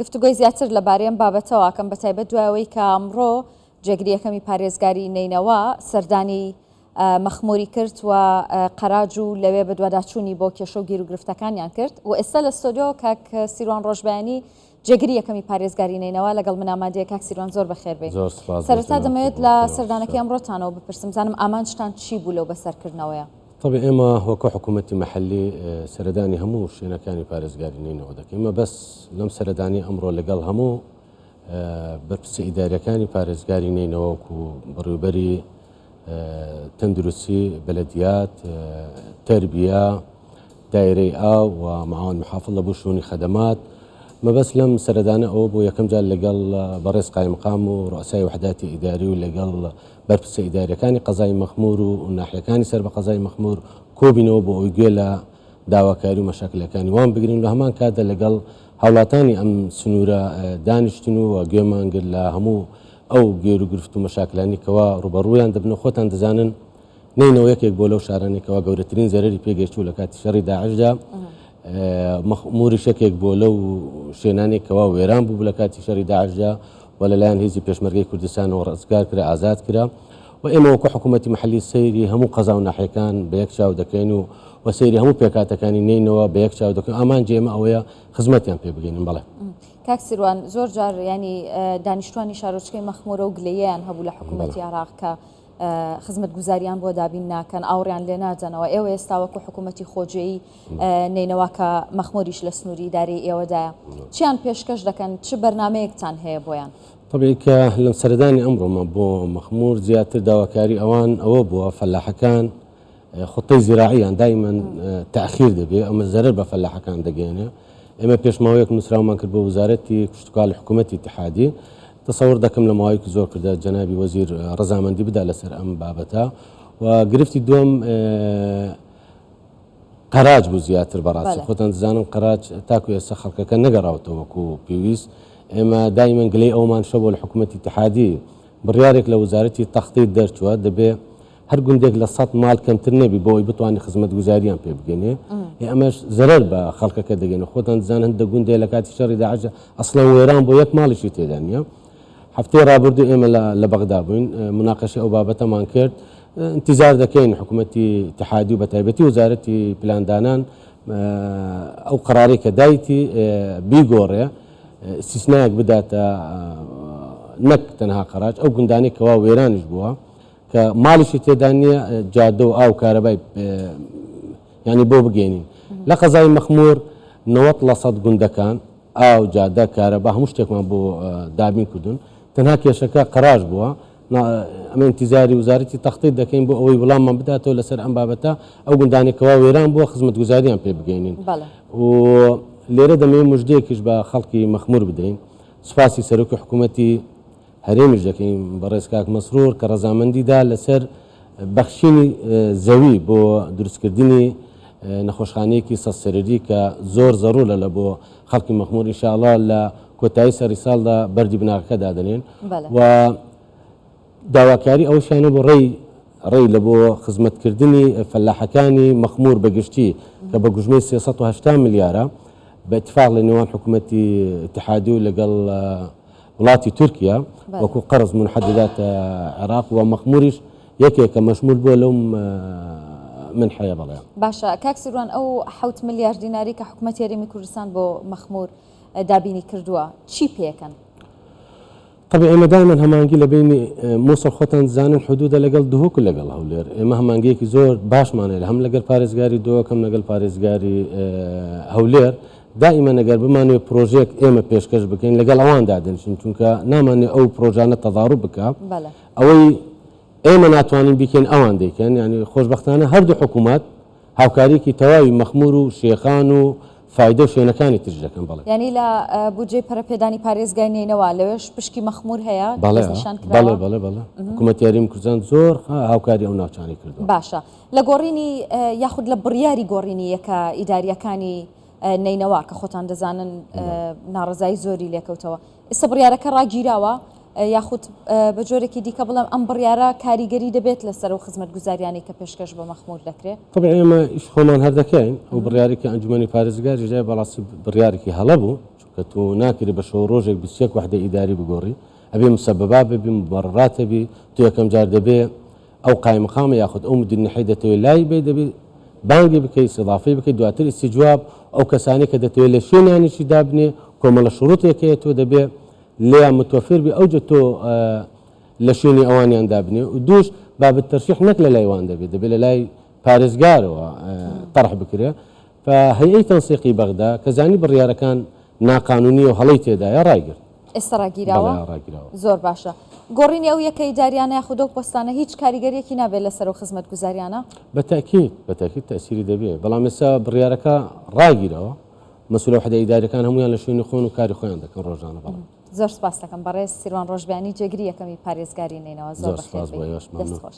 گفتوگۆی زیاتر لەبارەی ئەم بابەتەوە ئەکەم بەتایبەت دوای ئەوەی کە ئەمڕۆ جێگری یەکەمی پارێزگاری نەینەوا سەردانی مەخموری کرد و قەراج و لەوێ بەدواداچوونی بۆ کێشە و گیروگرفتەکانیان کرد و ئێستا لە ستۆدیۆ کاک سیروان ڕۆژبەیانی جێگری یەکەمی پارێزگاری نەینەوا لەگەڵ من ئامادەیە. کاک سیروان زۆر بەخێر بێی. زۆر سپاس بۆ سەرەتا جەنابت دەمەوێت و لە بۆ سەردانەکەی ئەمڕۆتانەوە بپرسم بزانم ئامانجتان چی بوو لەو بەسەرکردنەوەیە؟ تەبعی ئێمە وەکو حکوومەتی مەحەلی سەردانی هەموو شوێنەکانی پارێزگاری نەینەوا دەکەین. مەبەست لەم سەردانی ئەمڕۆ لەگەڵ هەموو بەرپرسە ئیداریەکانی پارێزگاری نەینەوا وەکو بەڕێوبەری تەندروستی، بەلەدیات، تەربیە، دایرەی ئاو و معاون محافظ لە بۆ شوونی خەدەمات. مەبەست لەم سەردانە ئەوە بوو یەکەم جار لەگەڵ بەڕێز قایمقام و ڕوئەسای وحداتی ئیداری و لەگەڵ بەرپرسە ئیداریەکانی قەزای مەخمور و ناحیەکانی سەر بە قەزای مەخمور کۆبینەوە بۆ ئەوەی گوێ لە داواکاری و مەشاکلەکانی وان بگرین لە هەمان کاتدا لەگەڵ هاوڵاتانی ئەم سنوورە دانیشتن و گوێمان گرت لە هەموو ئەو گێر و گرفت و مەشاکلانی کەوا ڕووبەڕوویان دەبن و خۆتان دەزانن نەینەوە یەکێک بۆ لەو شارانەی کەوا گەورەترین زەرەری پێگەیشتوو لە کاتی شەڕی داعشدا مەخموریش یەکێک بۆ لەو شوێنانەی کەوا وێران بوو لە کاتی شەڕی داعشدا و لەلایەن هێزی پێشمەرگەی کوردستانەوە ڕزگار کرا ئازاد کرا و ئێمە وەکو حکوومەتی محلی سەیری هەموو قەزا و ناحیەکان بە یەک چاو دەکەین و و سەیری هەموو پێکهاتەکانی نەینەوە بە یەک چاو دەکەین ئامانجی ئێمە ئەوەیە خزمەتیان پێ بگەینن بەڵێ. کاک سیروان زۆر جار ینی دانیشتوانی شارۆچکەی مەخمورە و گلەییان هەبوو لە حکوومەتی عێراق کە خزمەتگوزاریان بۆ دابین ناکەن، ئاوڕیان لێ نادەنەوە، ئێوە ئێستا وەکو حکوومەتی خۆجێی نەینەوا کە مەخموریش لە سنووری ئیدارەی ئێوەدایە، چیان پێشکەش دەکەن، چ بەرنامەیەکتان هەیە بۆیان؟ تەبعی کە لەم سەردانی ئەمڕۆمە بۆ مەخمور زیاتر داواکاری ئەوان ئەوە بووە فەلاحەکان خطەی زراعیان دایمەن تاخیر دەبێ ئەمە زەرەر بە فەلاحەکان دەگەێنێ ئێمە پێش ماوەیەک نووسراومان کرد بۆ وزارەتی کشتتوکاڵی حکوومەتی اتحادی تەسەور دەکەم لە ماوەیەکی زۆر کردە جەنابی وەزیر ڕەزامەندی بدا لەسەر ئەم بابەتە و گرفتی دووەم قەراج بوو زیاتر بەڕاستی خۆتان دەزانن قەراج تاکو ئێستا خەڵکەکە نەگەڕاوتەوە وەکو پێویست ئێمە دایمەن گلەی ئەومان شەبوو لە حکوومەتی اتحادی بڕیارێک لە وزارەتی تەختیت دەرچووە دەبێ هەر گوندێک لە سەد ماڵ کەمتر نەبی بۆ ئەوەی بتوانێ خزمەتگوزاریان پێ بگەینێ ئێ ئەمەش زەرەر بە خەڵکەکە دەگەینێ خۆتان دەزانن هەندە گوندێ لە کاتی شەڕی داعش ئەسڵەن وێران بۆ یەک ماڵیشی تێدا نییە هەفتەی ڕابردوو ئێمە لە بەغدا بووین مناقەشەی ئەو بابەتەمان کرد انتظار دەکەین حکوومەتی اتحادی و بە تایبەتی وەزارەتی پلاندانان ئەو قەرارەی کە دایتی بیگۆڕێ استثنایەک بداتە نەک تەنها قەراج ئەو گوندانەی کەوا وێرانیش بووە کە ماڵیشی تێدا نییە جادە و ئاو کارەبای ینی بۆ بگەێنین لە قەزای مەخمور 90% گوندەکان ئاو جادە کارەبا هەموو شتێکمان بۆ دابین کردوون تەنها کێشەکە قەراج بووە ئەمە انتظاری وزارەتی تەختیت دەکەین بۆ ئەوەی وڵاممان بداتەوە لەسەر ئەم بابەتە ئەو گوندانێک کەوا وێران بووە خزمەتگوزاریان پێ بگەینین و لێرە دەمەوێت مژدەیەکیش بە خەڵکی مەخمور بدەین سوپاسی سەرۆکی حکوومەتی هەرێمیش دەکەین بەڕێز کاک مەسرور کە ڕەزامەندی دا لەسەر بەخشینی زەوی بۆ دروستکردنی نەخۆشخانەیەکی سەد سەرەری کە زۆر زەرورە لە بۆ خەڵکی مەخمور ئینشاءاللە لە کۆتایی سەری ساڵدا بەردی بناغەکە دادەنێن و داواکاری ئەوشیانە بۆ ڕێی ڕێی لە بۆ خزمەتکردنی فەلاحەکانی مەخمور بە گشتی کە بە گوژمەی 380 ملیارە بە اتفاق لە نێوان حکوومەتی اتحادی و لەگەڵ وڵاتی تورکیا وەکو قەرز منحە دەداتە عێراق و مەخموریش یەکێکە مەشمول بووە لەو منحەیە بەڵێ. باشە کاک سیروان ئەو حەوت ملیار دیناری کە حکومەتی هەرێمی کوردستان بۆ مەخمور دابینی کردووە چی پێکەن؟ طبعا ئێمە دایمەن هەمانگی لە بینی موسڵ خۆتان دەزانن حدودە لەگەڵ دهۆک و لەگەڵ هەولێر ئێمە هەمانگەیەکی زۆر باشمان هەیە هەم لەگەل پارێزگاری دهۆک هەم لەگەل پارێزگاری هەولێر دائیمەن ئەگەر بمانەوێت پرۆژەیەک ئێمە پێشکەش بکەین لەگەڵ ئەوان دادەنیشین چونکە نامانەوێت ئەو پرۆژانە تەضاروب بکا ئەوەی ئێمە ناتوانین بیکەین ئەوان دەیکەن یعنی خۆشبەختانە هەردوو حکوومەت هاوکاریکی تەواوی مەخمور و شێخان و فایدە و شوێنەکانی ترش دەکەن بەڵێ. یانی لە بودجەی پەرەپێدانی پارێزگای نەینەوا لەوێش پشکی مەخمور هەیە بەڵێ دەستنیشان کراوە؟ بەڵێ بەڵێ بەڵێ حکوومەتی هەرێمی کوردستان زۆر هاوکاری ئەو ناوچانەی کردووە. باشە لە گۆڕینی یاخود لە بڕیاری گۆڕینی یەکە ئیدارییەکانی نەینەوا کە خۆتان دەزانن ناڕەزایی زۆری لێکەوتەوە ئێستا بڕیارەکە ڕاگیراوە یاخود بە جۆرێکی دیکە بڵێم ئەم بڕیارە کاریگەری دەبێت لەسەر ئەو خزمەتگوزاریانەی کە پێشکەش بە مەخمور دەکرێت؟ طبعا ئێمە ئیش خۆمان هەر دەکەین ئەو بڕیارێکی ئەنجومەنی پارێزگاریش دای بەڕاستی بڕیارێکی هەڵە بوو. کە تۆ ناکرێ بە شەو ڕۆژێک 21 وحدە ئیداری بگۆڕی، ئەبێ مسەبەبات ببی، مبەڕڕات هەبی، تۆ یەکەم جار دەبێ ئەو قایمقامە یاخود ئەو مدیر ناحیەی دەتەوێ لای بەی دەبێ بانگی بکەی، ئیستیضافەی بکەی، دواتر ئیستیجواب ئەو کەسانەی کە دەتەوێ لە شوێنیانیشی دابنێ کۆمەڵە شروطێک هەیە تۆ دەبێ لێیان متوفر بی ئەوجە تۆ لە شوێنی ئەوانیان دابنێ و دووش بابەت تەرشیح نەک لە لای وان دەبێ دەبێ لە لای پارێزگارەوە تەرح بکرێ. فهەیئەی تەنسیقی بەغدا کە زانی بڕیارەکان ناقانونیە و هەڵەی تێدایە ڕایگرت. ئێستا ڕاگیراوە؟ بەڵێ ڕاگیراوە. زۆر باشە. گۆڕینی ئەو یەکە ئیداریانە یاخود ئەو پۆستانە هیچ کاریگەریەکی نابێت لەسەر ئەو خزمەتگوزاریانە؟ بە تەئکید، بە تەئکید تەئسیری دەبێت، بەڵام ئێستا بڕیارەکە ڕاگیراوە، مەسئولە وحدە ئیداریەکان هەموویان لە شوێنی خۆن و کاری خۆیان دەکەن ڕۆژانە بەڵێ. زۆر سپاست دەکەم بەڕێز سیروان ڕۆژبەیانی جێگری یەکەمی پارێزگاری نەینەوا زۆر زۆر بەخێر سپاس بۆ بێی ئێوەش دەست مەمنون. خۆش.